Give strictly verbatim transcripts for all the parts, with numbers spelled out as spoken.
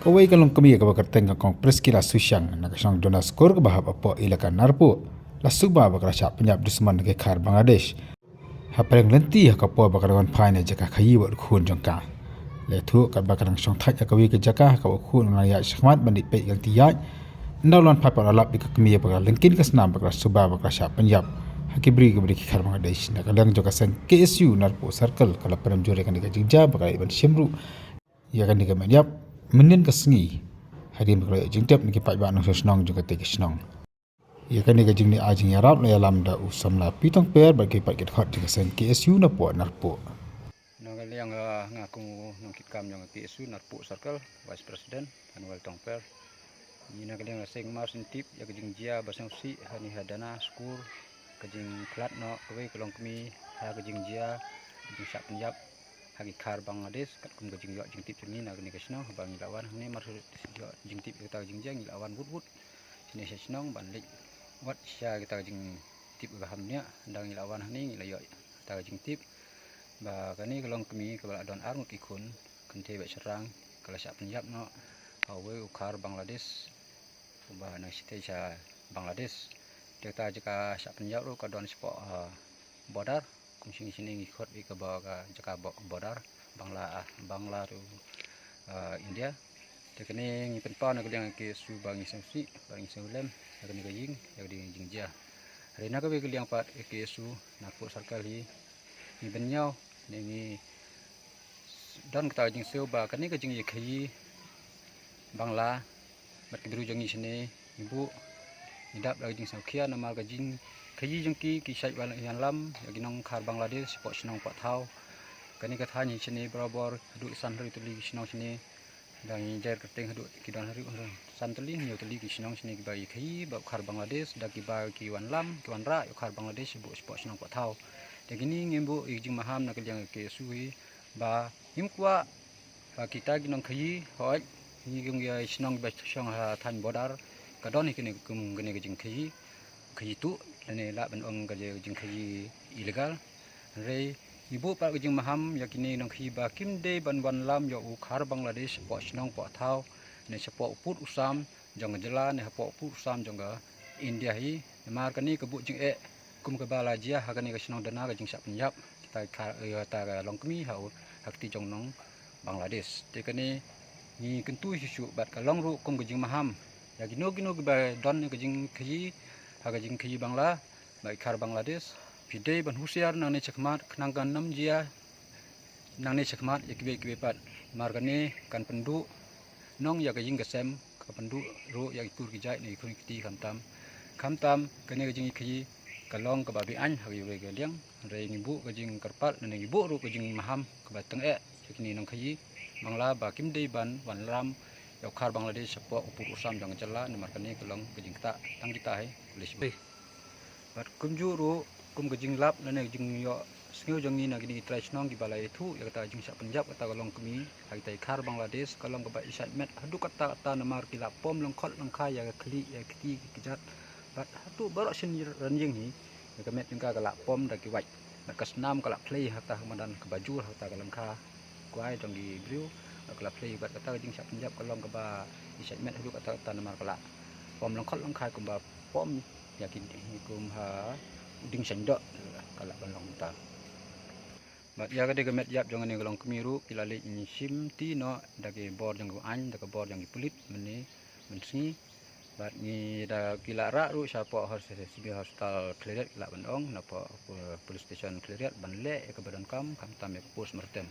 Kawei ka longkmie kaba kyrteng ka Kong Priskila Sushang na ka shnong Donaskur kaba hap hapoh Elaka Narpuh la suba ba ka la shah pynïap dusmon na ki khar Bangladesh. Hapdeng lynti ha ka por ba ka dang wan phai na jaka khaïi bad u khun jong ka. La ïathuh katba ka dang shong thait ha kawei ka jaka ha kaba u khun u nang ïaid shakhmat ban leit peit ka lynti ïaid. Ynda u la wan phai pat u la lap ïa ka kmie ba ka la lyngkhin ka snam ba ka la suba ba ka la shah pynïap ha ki briew kiba dei ki khar Bangladesh. Na ka liang jong ka seng K S U Narpuh Circle ka la pynrem jur ïa kane ka jingjia ba ka la leit ban shim ruh ïa kane ka met ïap mynnin ka sngi hadien ba ka la ïoh jingtip na ki paidbah nongshong shnong jong katei ka shnong. Ïa kane ka jingniah jingïarap la ïalam da u samla Pi Tongper bad ki paid ki dkhot jong ka seng K S U Narpuh Narpuh. Na ka liang, ah, nga kum u nongkitkam jong ka K S U Narpuh Circle, Vice President Anuel Tongper. Ngi na ka liang la seng mar shen tip ïa ka jingjia ba sngewsih hani ha Donaskur, ka jingkhlad noh kawei ka longkmie ha ka jingjia ka jingshah pynïap ha ki khar Bangladesh, katkum ka jingïoh jingtip jong ngi na kane ka shnong haba ngi la wan hangne mar shu ïoh jingtip ïa kata ka jingjia ngi la wan wut wut shane sha shnong ban leit wad sha kata ka jingtip ka ham nia. Ynda ngi la wan hangne ngi la ïoh kata ka jingtip ba kane ka longkmie kaba la don ar ngut ki khun kynthei bad shynrang ka la shah pynïap noh ha uwei u khar Bangladesh uba nang shitei sha Bangladesh. Te kata jaka shah pynïap ruh ka don shapoh, ah, border. Kum shane shane ngi khot ïa kaba ka jaka bo-, border Bangla, ah, Bangla ruh, ah, India. Te kane ngi pynpaw na ka liang K S U ba ngi sngewsih ba ngi sngewlem ïa kane ka jing, ïa kane ka jingjia. Hynrei na kawei ka liang pat K S U Narpuh Circle hi ngi bynñiaw ne ngi don kata ka jingsngew ba kane ka jingïakhaïi Bangla bad ki briew jong ngi shane ngi buh ngi dap da ka jingsngewkhia namar ka jingkhaïi jong ki ki shait wan ïalam ïa ki nongkhar Bangladesh shapoh shnong poh thaw. Kane ka thaiñ hi shane barabor haduh san hynriew tylli ki shnong shane. Da ngi jer kyrteng haduh ki don hynriew, hynriew san tylli hynñiew tylli ki shnong shane kiba ïakhaïi bad u khar Bangladesh da kiba ki wan lam ki wanrah ïa u khar Bangladesh shabuh shapoh shnong poh thaw. Te kine ngi buh ïa ka jingmaham na ka liang K S U hi ba ngim kwah ba kita ki nongkhaïi, hooid ngi kum ki shnong ba shong ha thaiñ border ka don hi kane kum kane ka jingkhaïi, khaïi tuh lane lah ban ong ka jingkhaïi illegal. Hynrei ngi buh pat ka jingmaham ïa kine ki nongkhaïi ba kim dei ban wan lam ïa u khar Bangladesh shapoh shnong poh thaw ne shapoh u pud u sam jong ka jylla ne hapoh u pud u sam jong ka India hi. Namar kane ka buh jingeh kum kaba la jia ha kane ka shnong Dona ka jingshah pynïap kita ki khar, eh, kata ka longkmie ha u, ha kti jong nong Bangladesh. Te kane ngi kyntu shuh shuh bad ka long ruh kum ka jingmaham ïa kino kino kiba don ka jingkhaïi ha ka jingkhaïi Bangla bad ki khar Bangladesh. Phi dei ban husiar nangne shakhmat khnang kan ym jia nangne shakhmat ïa kiwei kiwei pat. Namar kane kan pynduh nong ïa ka ïing ka sem, ka pynduh ruh ïa ki kur ki jait ne ki khun ki kti khamtam. Khamtam kane ka jingïakhaïi ka long kaba be-aiñ ha kiwei ka liang. Hynrei ngi buh ka jingkyrpad ne ngi buh ruh ka jingmaham kaba tyngeh ïa kine ki nongkhaïi Bangla ba kim dei ban wan lam ïa u khar Bangladesh shapoh u pud u sam jong ka jylla namar kane ka long ka jingktah tang kita hi. Bad kumjuh ruh kum ka jinglap lane ka jingïohsngew jong ngi na kine ki trai shnong kiba la ïathuh ïa kata ka jingshah pynïap kata ka longkmie ha kita ki khar Bangladesh ka long kaba i shait met haduh katta katta namar ki la pom lyngkhot lyngkhai ïa ka khlieh ïa ka kti ki kjat. Bad haduh baroh shen ranïing hi ïa ka met jong ka ka la pom da ki wait. Bad ka snam ka la phlei hata ka madan kaba jur hata ka lyngkha kwai jong ki briew. Bad ka la phlei bad kata ka jingshah pynïap ka long kaba i shait met haduh katta katta namar ka la pom lyngkhot lyngkhai kumba pom ïa ki kum ha u dieng shain doh ka lah ban long kumta. Bad ïa ka dei ka met ïap jong kane ka longkmie ruh ki la leit shim ti noh da ki bor jong ka aiñ da ka bor jong ki pulit mynne mynsngi. Bad ngi da ki la rah ruh shapoh hos-, Civil Hospital Khliehriat ki lah ban ong napoh, eh, Police Station Khliehriat ban leh ïa kaba donkam khamtam ïa ka postmortem.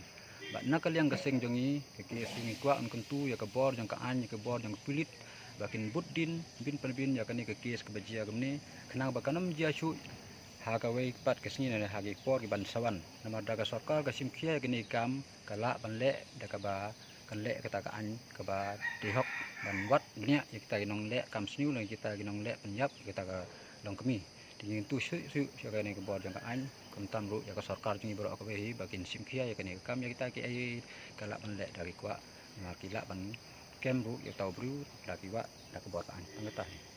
Bad na ka liang ka seng jong ngi ka K S U ngi kwah ban kyntu ïa ka bor jong ka aiñ ïa ka bor jong ka pulit ba kin bud dien bin pan bin ïa kane ka kes kaba jia kumne khnang ba kan ym jia shuh ha kawei pat ka sngi ne ha ki por ki ban sa wan. Namar da ka sorkar ka shim khia ïa kane ka kam ka lah ban leh da kaba kan leh kata ka aiñ kaba dei hok ban wad bniah ïa kita ki nongleh kam sniew lane kita ki nongleh pynïap ïa kata ka longkmie. Te ngi kyntu shuh shuh ïa kane ka bor jong ka aiñ khamtam ruh ïa ka sorkar jong ngi baroh kawei hi ba kin shim khia ïa kane ka kam ïa kita kiei ka lah ban leh da ki kwah. Namar ki lah ban kem ruh ïa uta u briew da ki wah da ka bor ka aiñ. Tang kata hi.